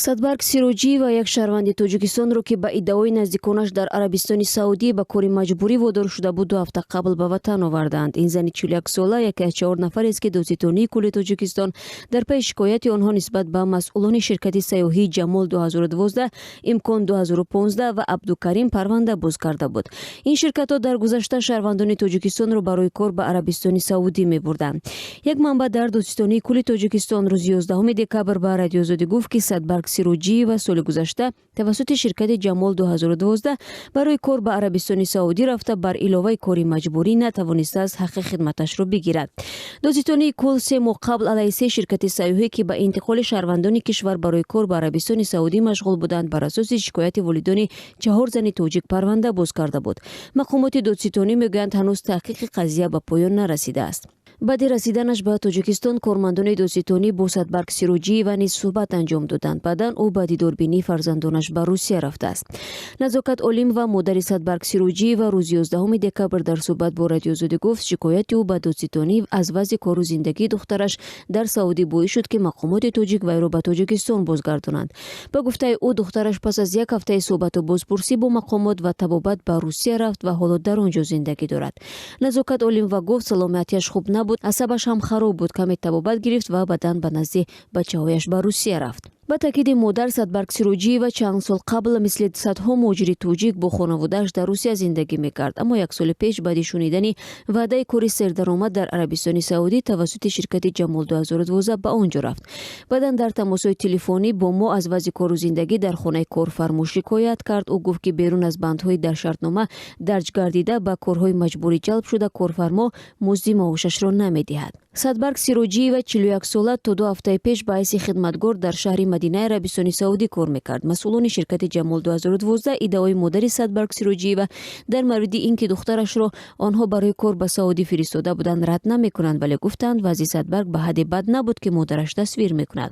Садбарг Сироҷиева, як шаҳрванди Тоҷикистонро, ки ба иддаои наздиконаш дар Арабистони Саудӣ ба кори маҷбурӣ водор шуда буд, 2 ҳафта қабл ба ватан овардаанд. Ин зани 41-сола яке аз чаҳор нафарест, ки Додситонии кулли Тоҷикистон дар пайи шикояти онҳо нисбат ба масъулони ширкати сайёҳии Ҷамол 2012, Имкон 2015 ва Абдукарим парванда боз карда буд. Ин ширкатҳо дар гузашта шаҳрвандони Тоҷикистонро барои кор ба Арабистони Саудӣ мебурданд. Як манбаъ дар Додситонии кулли Тоҷикистон рӯзи 11 декабр ба Радиои Озодӣ гуфт, ки Садбарг Сироҷиева соли гузашта тавассути ширкати Ҷамол 2012 барои кор ба Арабистони Саудӣ рафта, бар иловаи кори маҷбурӣ натавонистааст ҳаққи хидматашро бигирад. Додситонии кул 3 моҳ қабл алайҳи се ширкати сайёҳӣ, ки ба интиқоли шаҳрвандони кишвар барои кор ба Арабистони Саудӣ машғул буданд, бар асоси шикояти волидони чаҳор зани тоҷик парванда боз карда буд. Мақомоти додситонӣ мегӯянд, ҳанӯз таҳқиқи қазия ба поён нарасидааст. Баъди расиданаш ба Тоҷикистон кормандони додситонӣ бо Садбарг Сироҷиева низ суҳбат анҷом доданд. Баъдан ӯ ба дидорбинии фарзандонаш ба Русия рафтааст. Назокат Олимова, модари Садбарг Сироҷиева, рӯзи 11 декабр дар суҳбат бо Радиои Озодӣ гуфт, шикояти ӯ ба додситонӣ аз вазъи кору зиндагии духтараш дар Саудӣ боис шуд, ки мақомоти тоҷик вайро ба Тоҷикистон бозгардонанд. Ба гуфтаи ӯ, духтараш пас аз як ҳафтаи суҳбату бозпурсӣ бо мақомот ва табобат ба Русия рафт ва ҳоло дар он ҷо зиндагӣ дорад. Назокат Олимова гуфт, саломатиаш хуб набуд, асабаш ҳам хароб буд, каме табобат гирифт ва баъдан ба назди бачаҳояш ба Русия рафт. Ба таъкиди модар, Садбарг Сироҷиева чанд сол қабл мисли садҳо муҳоҷири тоҷик бо хонаводааш дар Русия зиндагӣ мекард, аммо як соли пеш баъди шунидани ваъдаи кори сердаромад дар Арабистони Саудӣ тавассути ширкати Ҷамол 2012 ба он ҷо рафт. Баъдан дар тамосҳои телефонӣ бо мо аз вазъи кору зиндагӣ дар хонаи корфармо шикоят кард. Ӯ гуфт, ки берун аз бандҳои дар шартнома дарҷ гардида ба корҳои маҷбурӣ ҷалб шуда, корфармо музди маошашро намедиҳад. Садбарг Сироҷиева, 41-сола, то 2 ҳафтаи пеш ба ҳайси хидматгор дар шаҳри Мадинаи Арабистони Саудӣ кор мекард. Масъулони ширкати Ҷамол 2012 иддаои модари Садбарг Сироҷиева дар мавриди ин ки духтарашро онҳо барои кор ба Саудӣ фиристода буданд, рад намекунанд, вале гуфтанд, вазъи Садбарг ба ҳадде бад набуд, ки модараш тасвир мекунад.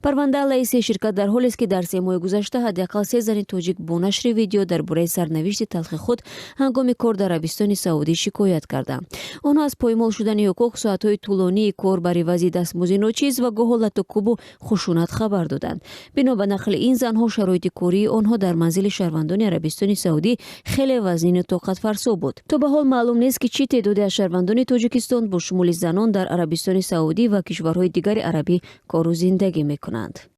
Парванда алайҳи се ширкат дар ҳолест, ки дар 3 моҳи гузашта ҳадди ақал се зани тоҷик бо нашри видео дар бораи сарнавишти талхи худ ҳангоми кор дар Арабистони Саудӣ шикоят карданд. Онҳо аз поймол шудани ҳуқуқ, соатҳои тӯлонии кор бар ивази дастмузди ночиз ва гоҳо латукӯбу хушунат хабар доданд. Бино ба нақли ин занҳо, шароити кории онҳо дар манзили шаҳрвандони Арабистони Саудӣ хеле вазнину тоқатфарсо буд. То ба ҳол маълум нест, ки чӣ теъдоде аз шаҳрвандони Тоҷикистон, бо шумули занон, дар Арабистони Саудӣ ва кишварҳои дигари арабӣ кору зиндагӣ мекунанд.